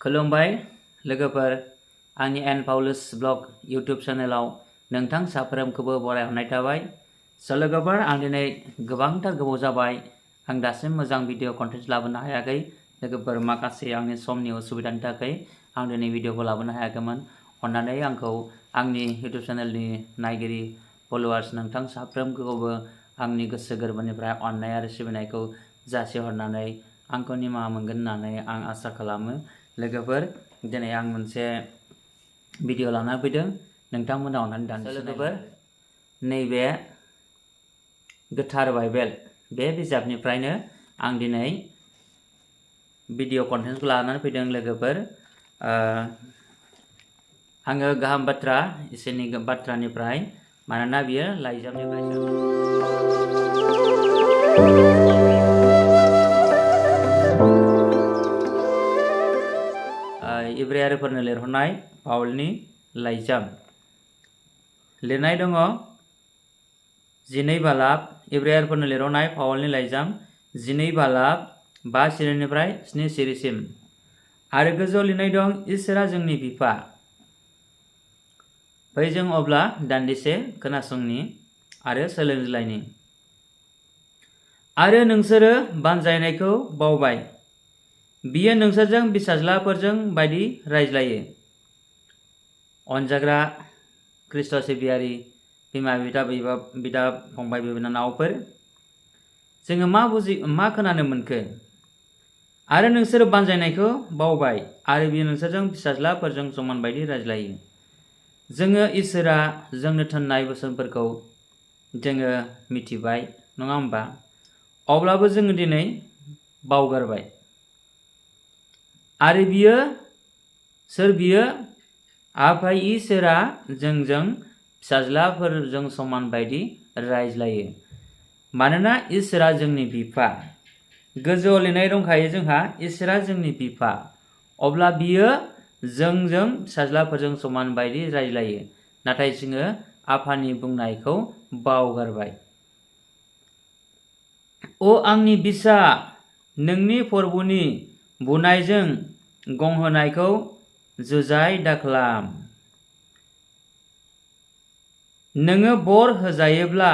खुलुमबाय लोगोफोर आंनि एन पाउलुस ब्लग यूट्यूब चेनेलाव नोंथां साफ्रोमखौबो बरायहरनाय थाबाय। लोगोफोर आं दिनै गोबांथार गोबाव जाबाय आं दासिम मोजां भिडिअ कन्टेन्ट लाबोनो हायाखै। लोगोफोर माखासे आंनि समनि उसुबिदानि थाखाय आं दिनै भिडिअखौ लाबोनो हायाखैमोन। अन्नानै आंखौ आंनि यूट्यूब चेनेलनि नायगिरि फलोवार्स नोंथां साफ्रोमखौबो आंनि गोसो गोरबोनिफ्राय अननाय आरो सिबिनायखौ जासिहरनानै आंखौ निमाहा मोनगोन होननानै आं आसा खालामो। लोगोफोर दिनै आं मोनसे भिडिअ लाना फैदों नोंथांमोना अननानै दानदिसे लोगोफोर नैबे गोथार बाइबेल बे बिजाबनिफ्रायनो आं दिनै भिडिअ कन्टेन्टखौ लानानै फैदों। लोगोफोर आङो गाहाम बाथ्रा इसोरनि बाथ्रानिफ्राय मानोना बियो लाइजामनिफ्रायसो इब्रायारिफोरनो लिरहरनाय पाउलनि लाइजाम लिरनाय दङ 12 बालाब इब्रायारिफोरनो लिरहरनाय पाउलनि लाइजाम 12 बालाब 5 सिरिनिफ्राय 7 सिरिसिम आरो गोजौआव लिरनाय दं इसोरा जोंनि बिफा। फै जों अब्ला दान्दिसे खोनासंनि आरो सोलोंज्लायनि। आरो नोंसोरो बानजायनायखौ बावबाय, बियो नोंसोरजों फिसाज्लाफोरजों बायदि रायज्लायो। अनजाग्रा ख्रीष्ट सिबियारि बिमा बिदा फंबाय बिनानावफोर, जोङो मा खोनानो मोनखो? आरो नोंसोर बानजायनायखौ बावबाय आरो बियो नोंसोरजों फिसाज्लाफोरजों समान बायदि रायज्लायो। जोङो इसोरा जोंनो थोननाय बोसोनफोरखौ जोङो मिथिबाय नङा होमबा? अब्लाबो जोङो दिनै बावगारबाय। आरो बियो सोर? बियो आफा इसोरा जोंजों फिसाज्लाफोरजों समान बायदि रायज्लायो। मानोना इसोरा जोंनि बिफा। गोजौआव लिरनाय दंखायो जोंहा इसोरा जोंनि बिफा। अब्ला बियो जोंजों फिसाज्लाफोरजों समान बायदि रायज्लायो। नाथाय जोङो आफानि बुंनायखौ बावगारबाय। ओ आंनि बिसा, नोंनि फोरबुनि बुनायजों गंहोनायखौ जुजाय दाखालाम। नोङो बर होजायोब्ला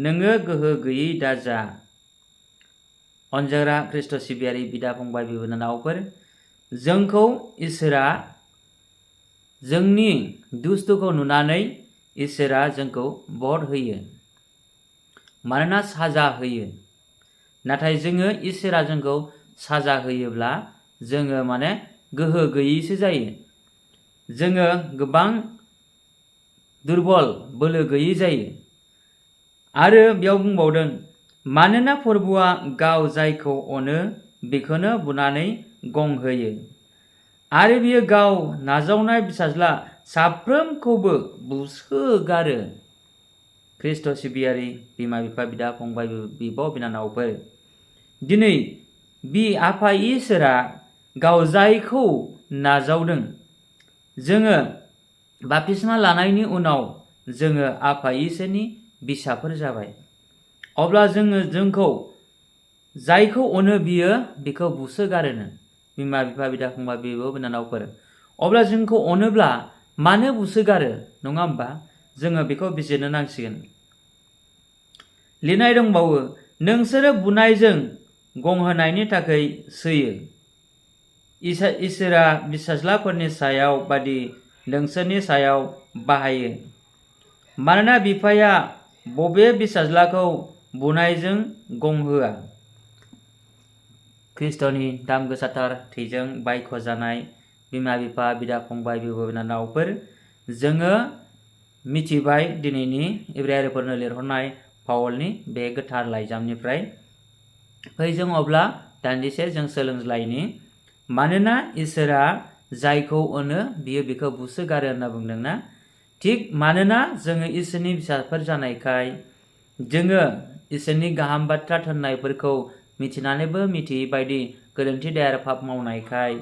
नोङो गोहो गैयै दाजा। अनजाग्रा ख्रीष्ट सिबियारि बिदा फंबाय बिनानावफोर, जोंखौ इसोरा जोंनि दुस्तुखौ नुनानै इसोरा जोंखौ बर होयो, मानोना साजा होयो। नाथाय जोङो इसोरा जोंखौ साजा होयोब्ला जोङो गोहो गैयैसो जायो। जोङो गोबां दुर्बल बोलो गैयै जायो। आरो बेयाव बुंबावदों, मानोना फोरबुआ गाव जायखौ अनो बेखौनो बुनानै गं होयो। आरो बियो गाव नाजावनाय फिसाज्ला साफ्रोमखौबो बुसोगारो। ख्रीष्ट सिबियारि बिमा बिफा बिदा फंबाय बिब' बिनानावफोर, दिनै बि आफा इसोरा गाव जायखौ नाजावदों, जोङो बाप्तिस्मा लानायनि उनाव जोङो आफा इसोरनि बिसाफोर जाबाय। अब्ला जोंखौ जायखौ अनो बियो बेखौ बुसोगारोनो। बिमा बिफा बिदा फंबाय बिब' बिनानावफोर, अब्ला जोंखौ अनोब्ला मानो बुसोगारो नङा होमबा? जोङो बेखौ बिजिरनो नांसिगोन। लिरनाय दंबावो, नोंसोरो बुनायजों गंहोनायनि थाखाय सैयो। इसोरा फिसाज्लाफोरनि सायाव बादि नोंसोरनि सायाव बाहायो। मानोना बिफाया बबे फिसाज्लाखौ बुनायजों गंहोआ? ख्रीष्टनि दाम गोसाथार थैजों बायख' जानाय बिमा बिफा बिदा फंबाय बिब' बिनानावफोर, जोङो मिथिबाय दिनैनि इब्रायारिफोरनो लिरहरनाय पाउलनि बे गोथार लाइजामनिफ्राय। फै जों अब्ला दान्दिसे जों सोलोंज्लायनि। मानोना इसोरा जायखौ अनो बियो बेखौ बुसोगारो होनना बुंदोंना? थिग मानोना जोङो इसोरनि फिसाफोर जानायखाय, जोङो इसोरनि गाहाम बाथ्रा थोननायफोरखौ मिथिनानैबो मिथियै बायदि गोरोन्थि दाय आरो पाप मावनायखाय,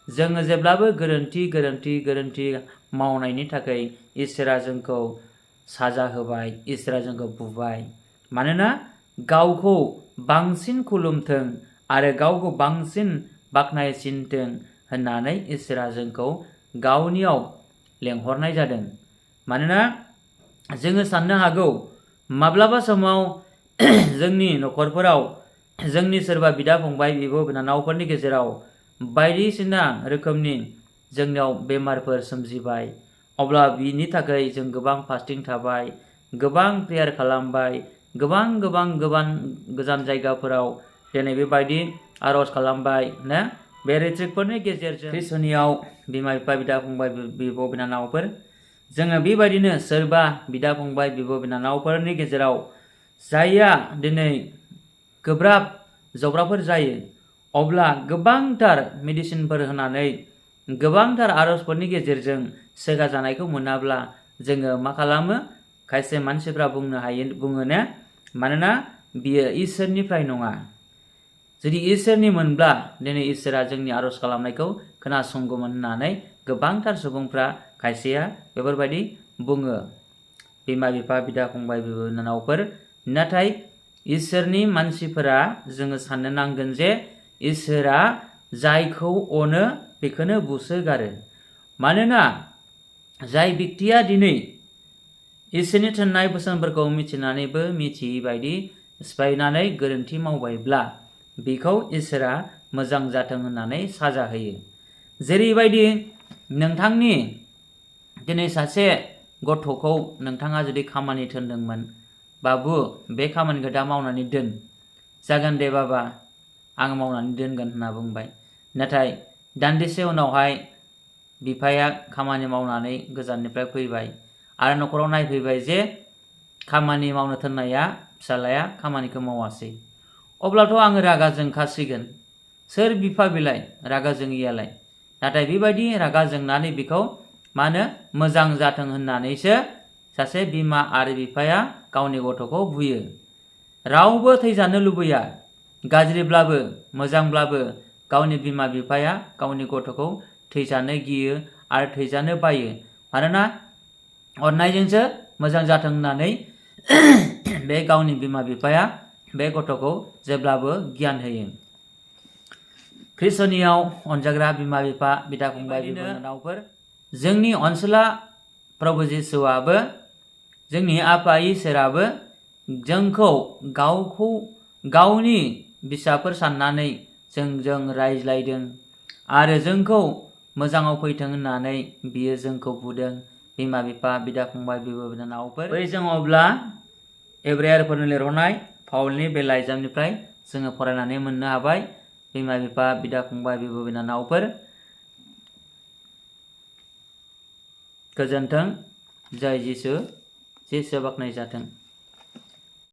जोङो जेब्लाबो गोरोन्थि मावनायनि थाखाय इसोरा जोंखौ साजा होबाय, इसोरा जोंखौ बुबाय। मानोना गावखौ बांसिन खुलुमथों आरो गावखौ बांसिन बाख्नायसिनथों होननानै इसोरा जोंखौ गावनियाव लेंहरनाय जादों। मानोना जोङो साननो हागौ माब्लाबा समाव जोंनि न'खरफोराव जोंनि सोरबा बिदा फंबाय बिब' बिनानावफोरनि गेजेराव बायदिसिना रोखोमनि जोंनियाव बेमारफोर सोमजिबाय, अब्ला बिनि थाखाय जों गोबां फास्टिं थाबाय, गोबां प्रेयार खालामबाय, गोबां गोजान जायगाफोराव दिनै बेबायदि आर'ज खालामबाय ना। बे रिट्रिटफोरनि गेजेरजों ख्रिस्टनियाव बिमा बिफा बिदा फंबाय बिब' बिनानावफोर, जोङो बेबायदिनो सोरबा बिदा फंबाय बिब' बिनानावफोरनि गेजेराव जायहा दिनै गोब्राब जब्राफोर जायो, अब्ला गोबांथार मेडिसिनफोर होनानै गोबांथार आर'जफोरनि गेजेरजों सोगा जानायखौ मोनाब्ला जोङो मा खालामो? खायसे मानसिफ्रा बुङोना मानोना बियो इसोरनिफ्राय नङा। जुदि इसोरनि मोनब्ला दिनै इसोरा जोंनि आर'ज खालामनायखौ खोनासंगौमोन होननानै गोबांथार सुबुंफ्रा खायसेया बेफोरबायदि बुङो बिमा बिफा बिदा फंबाय बिब' बिनानावफोर। नाथाय इसोरनि मानसिफोरा जोङो साननो नांगोन जे इसोरा जायखौ अनो बेखौनो बुसोगारो। मानोना जाय व्यक्तिया दिनै इसोरनि थिननाय बोसोनफोरखौ मिथिनानैबो मिथियै बायदि सिफायनानै गोरोन्थि मावबायब्ला बेखौ इसोरा मोजां जाथों होननानै साजा होयो। जेरैबायदि नोंथांनि दिनै सासे गथ'खौ नोंथाङा जुदि खामानि थिनदोंमोन, बाबु बे खामानिखौ दा मावनानै दोन, जागोन दे बाबा आं मावनानै दोनगोन होनना बुंबाय। नाथाय दान्दिसे उनावहाय बिफाया खामानि मावनानै गोजाननिफ्राय फैबाय आरो न'खराव नायफैबाय जे खामानि मावनो थिननाया फिसालाया खामानिखौ मावासै। अब्लाथ' आङो रागा जोंखासिगोन। सोर बिफा बिलाय रागा जोङियालाय? नाथाय बेबायदि रागा जोंनानै बेखौ मा होनो मोजां जाथों होननानैसो सासे बिमा आरो बिफाया गावनि गथ'खौ बुयो। रावबो थैजानो लुबैया। गाज्रिब्लाबो मोजांब्लाबो गावनि बिमा बिफाया गावनि गथ'खौ थैजानो गियो आरो थैजानो बायो। मानोना अननायजोंसो मोजां जाथों होननानै बे गावनि बिमा बिफाया बे गथ'खौ जेब्लाबो गियान होयो। ख्रिस्टनियाव अनजाग्रा बिमा बिफा बिदा फंबाय बिब' बिनानावफोर, जोंनि अनसुला प्रभु जिसुआबो जोंनि आफा इसोराबो जोंखौ गावनि फिसाफोर साननानै जोंजों रायज्लायदों आरो जोंखौ मोजाङाव फैथों होननानै बियो जोंखौ बुदों। बिमा बिफा बिदा फंबाय बिब' बिनानावफोर, बै जों अब्ला एब्रायारिफोरनो लिरहरनाय पाउलनि बे लाइजामनिफ्राय जोङो फरायनानै मोननो हाबाय। बिमा बिफा बिदा फंबाय बिब' बिनानावफोर, गोजोन्थों। जय जिसु, जिसुआ बाख्नाय जाथों।